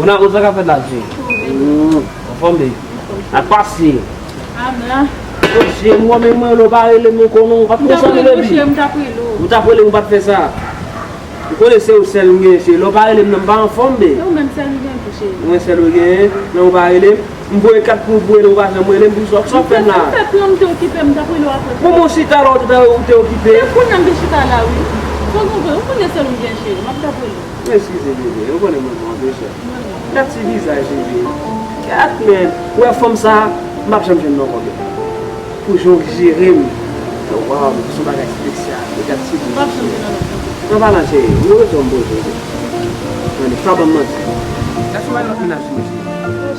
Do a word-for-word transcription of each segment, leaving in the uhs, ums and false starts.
Mona, ou sa ka fèt la, Jay? Hmm, anfòm, baby. Ak pase. Amla. Yo, Jay, mwen, men mwen, ou pa rele m ankò, non, ou pa t konsa, non, baby. Ou t ap rele m, ou pa t fè sa. Ou konnen se ou sèl m gen, cheri. Lè ou pa rele m nan, m pa anfòm, baby. Se ou menm sèl m gen tou, cheri. Mwen sèl ou gen, nan ou pa rele m. M voye kat pou ou, pou rele, ou pa janm rele m, pou sa, sa w fè m la? M fè plan, m te okipe, m t ap rele w apre. Bon, mwen chita la, ou te, ou te okipe. Se kounye a m vin chita la, wi. Fò w konprann, ou konnen sèl ou m gen, cheri. M ap t ap rele w. Eskize, bebe, ou konnen mwen, mwen, mwen, chè. Gad ti vizaj li, bebe. Gad, men, ou wè fanm sa, m p ap janm jwenn nan ankò, bebe. Pou jan w jere m. Waw, se yon bagay espesyal. Gad ti vizaj. M p ap janm jwenn nan ankò. Nan pa nan, cheri. M rete yon bon jou. Tande, pa ban m manti. Gason pa gen lòt mennaj sou mwen, cheri.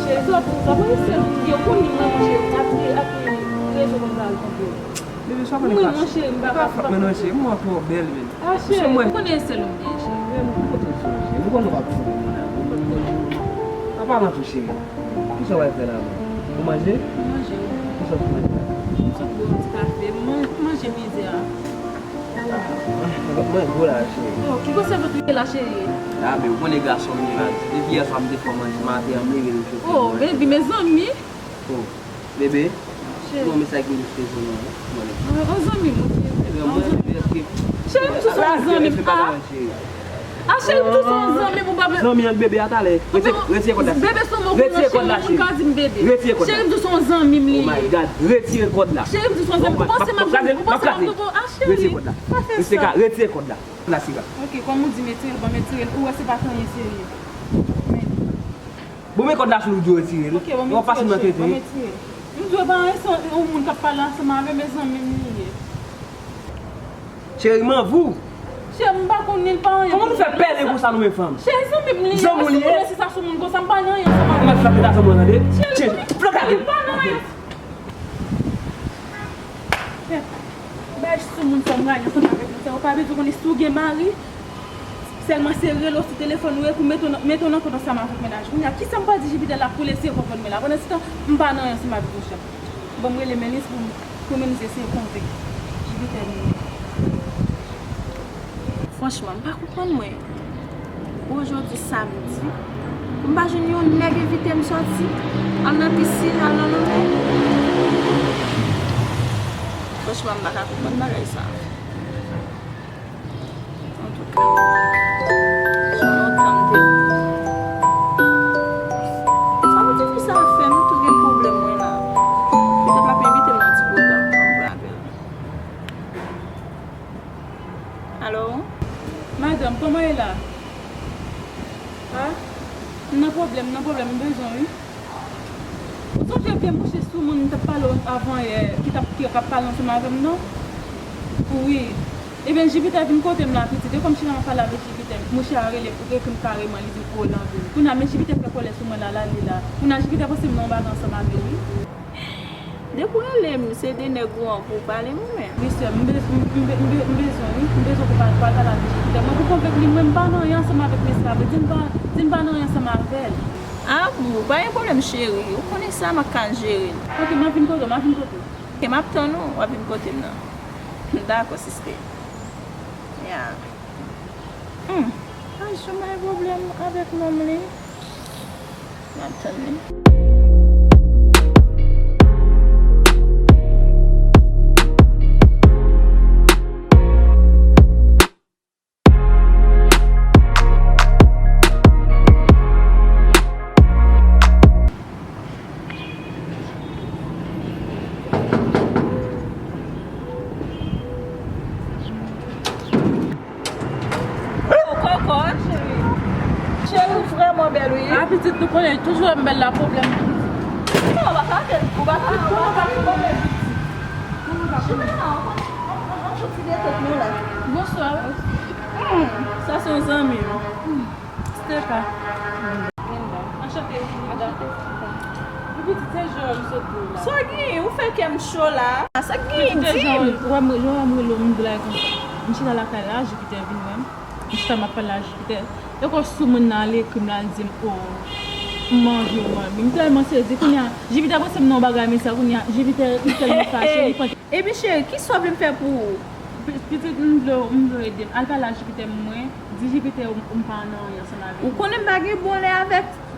Cheri, sa pou sa, mwen se ou ki yo konn li, mwen, cheri. Apre, apre, rezon konn pa al kontre. Bebe, sa konn pa. Mwen, cheri, m pa ka. Mwen, non, cheri, mwen twò bèl, bebe. Ah, cheri, ou konnen sèl ou m gen, cheri. Mwen, mwen konn ou, cheri. Mwen konn ou pa pou mwen, mwen. An palan tou, cheri. Kisa w al fè la menm? Ou manje? Manje, wi. Kisa w manje la? M sot bwè yon ti kafe. M man-, manje mizè a. Mwen gwo la, cheri. Oh, ki kote sèvant ou ye la, cheri? Ah, men ou konnen gason m ye la. Depi yè swa m te fè manje, maten an m leve m chofe. Oh, baby, mezanmi. Oh, bebe. Cheri. Bon, men sa ki m te fè non, non. An zanmi m, ok. Cheri, m sou son zanmi m. Ah, cheri, m tou se yon zanmi pou pa. Zanmi ak bebe a talè. Retire, retire kòd la, cheri. Bebe se yon mo konnen, cheri, moun ka di m bebe. Retire kòd la. Cheri, m tou se yon zanmi m li ye. Oh my God, retire kòd la. Cheri, m tou se yon zanmi. Ou panse m ap, ou panse m ap, ah, cheri. Retire kòd la. Pa fè sa. Retire kòd la. La, sira. Ok, kòm ou di m retire l, ban m retire l. Ou wè se pa t anyen serye. Bon, men kòd la sou ou di w retire l. Ok, ban m retire l, cheri. Ban m retire l. M di w pa anyen, se yon moun k ap pale ansanm avè m, e zanmi m li ye. Cheri, m an vou. Cheri, m pa konn li, l pa anyen. Kòman nou fè pèlen konsa nou menm fanm? Cheri, zanmi m li ye. Zanmi w li ye? Si sa sou moun konsa, m pa nan anyen ansanm avè l. Kòman fè pèlen ansanm avè l, tande? Cheri, cheri, flank avè l. M pa nan anyen. Bay sou moun sa m rayi ansanm avèk moun sa yo, pa bezwen konnen si w gen mari. Sèlman se rele w sou telefòn ou ye pou mete w nan, mete w nan kont ansanm avèk mennaj ou. Kounye a, kisa m pral di Jipitè la pou l eseye konprann mwen la? Pandansitan, m pa nan anyen ansanm avèk misye. Bon, m rele Melis pou m, pou Melis eseye konvenk Jipitè m. Franchman, m pa konprann mwen. Ojodi samdi, pou m pa jwenn yon nèg envite m sòti, al nan pisin, al nan lanmè. Franchman, m pa ka konprann bagay sa. Antouka, jan lontan m te. Sa vle di fi sa ap fè m tou gen pwoblèm mwen la. Petèt l ap envite m nan ti pwogram mwen avè l. Alo? Madanm, kòman ye la? A? M nan pwoblèm, m nan pwoblèm, m bezwen w, wi. Ou sonje byen mouche sou moun m t ap pale w avan yè, ki t ap, ki t ap pale ansanm avè m, non? Wi. Ebyen, Jipitè vin kote m la, pitit. E kòm chita m ap pale avèk Jipitè, mouche a rele, ekri m kareman, li di m, o, l anvi m. Kounye a, men Jipitè fè kòlè sou mwen la, l ale la. Kounye a, Jipitè panse m nan yon bagay ansanm avè l, wi. Depi w rele m, se de nèg ou an pou w pale mwen menm. Wi, sè m, m be-, m be-, m be-, m bezwen, wi. M bezwen pou pale, pale, pale avèk Jipitè. Mwen pou konvenk li, mwen, m pa nan anyen ansanm avèk mesye a. Vle di m pa, di m pa nan anyen ansanm avè l. A bon, pa gen pwoblèm, cheri. Ou konnen sa, m ap ka jere l. Ok, m ap vin kote w, m ap vin kote w. Ok, m ap tann ou, w ap vin kote m nan. Dakò, siste. Ya. Hmm. Ay, sou bay pwoblèm avèk nonm li. M ap tann li. Oh, kòkòt, cheri. Cheri, ou vrèman bèl, wi. A, pitit, nou konnen, toujou wè m bèl la, pwoblèm. Non, ou pa ka fè, ou pa ka, ou pa ka fè pwoblèm, pitit. Chimè la, on, on, on, on ti detant nou la. Bonswa. Hmm, sa se yon zanmi m. Steka. Linda. Anchante. Anchante. Epi ti se jan m sot di w la. Sa w gen? Ou fè kè m cho la. Sa w gen? Di m. Jan w wè m, jan w wè m rele w, m di la konsa. M chita lakay la, Jipitè vin wè m. M chita m ap pale a Jipitè. E kò sou moun nan ale ekri m la, l di m, o, m anvi w, m anvi. M tèlman sezi. Kounye a, Jipitè panse m nan yon bagay, men sa kounye a, Jipitè, li tèlman fache, li pran. Epi cheri, kisa w vle m fè pou ou? Pi-, pitit, m vle w, m vle w ede m. Al pale a Jipitè mwen, di Jipitè ou, ou m pa nan anyen ansanm avèk li. Ou konnen m pa gen bon lè avèk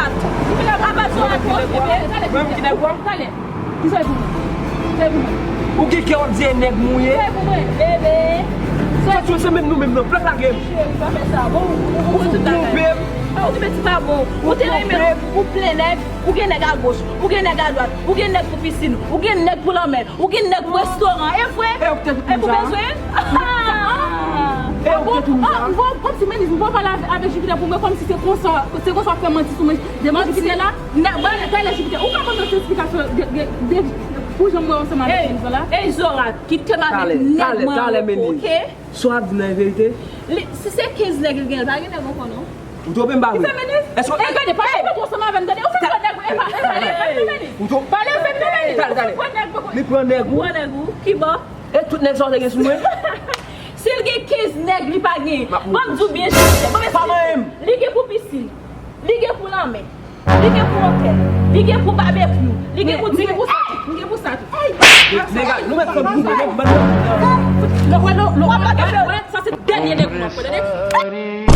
Zorat. Apa Zorat, bon, ebyen, talè, talè. Kisa e pou mwen? Kisa e pou mwen? Ou gen kè w ap di e nèg mwen ye? Kisa e pou mwen? Bebe. Se menm nou menm nan, plak lage m. Cheri, pa fè sa. Bon, ou, ou, ou, ou twonpe m. Ah, ou twonpe ti pa bon. Ou te renmen, ou plen nèg, ou gen nèg agoch, ou gen nèg adwat, ou gen nèg pou pisin, ou gen nèg pou lanmè, ou gen nèg pou restoran. E vre? E ou te tout moun sa? E pou bezwen? E ou te tout moun sa? Bon, bon, bon, ti Melis, m pa pale avè, avè Jupiter pou mwen, kòmsi se konsa, se konsa w ap fè manti sou mwen. Depi Jupiter la, nèg, talè Jupiter, ou ka ban mwen yon ti esplikasyon de, de, de, pou jan m wè w ansanm avè Melis la? Ey, Zorat, kite m avèk nèg mwen an repo, oke? Sa w ap di nan e verite? Li, si se kenz nèg li gen, li pa gen nèg ankò non. Ou twonpe m pa vre? Kisa Melis? Èske... E gade, pale avèk ou ansanm avè m, tande. Ou fin pran nèg ou, epa, epa, epa, epa, Melis. Ou twonpe... Pale, ou fin pran nèg. Talè, talè. Ou fin pran nèg ou. Li pran nèg ou. Pran nèg ou. Ki bò? E tout nèg sa w te gen sou mwen? Si l gen kenz nèg, li pa gen. Ban m di w byen, Jupiter. Bon, men si li gen pou pisin. Li gen pou lanmè. Li gen pou otèl. Li gen pou babekyou. Li gen pou, li gen pou sa tou. Li gen pou sa tou. Ay! Nèg, nou mèt fè bout, mèt ban nou. Lò, lò, lò, w ap gade, wè, sa se dènye nèg mwen, tande?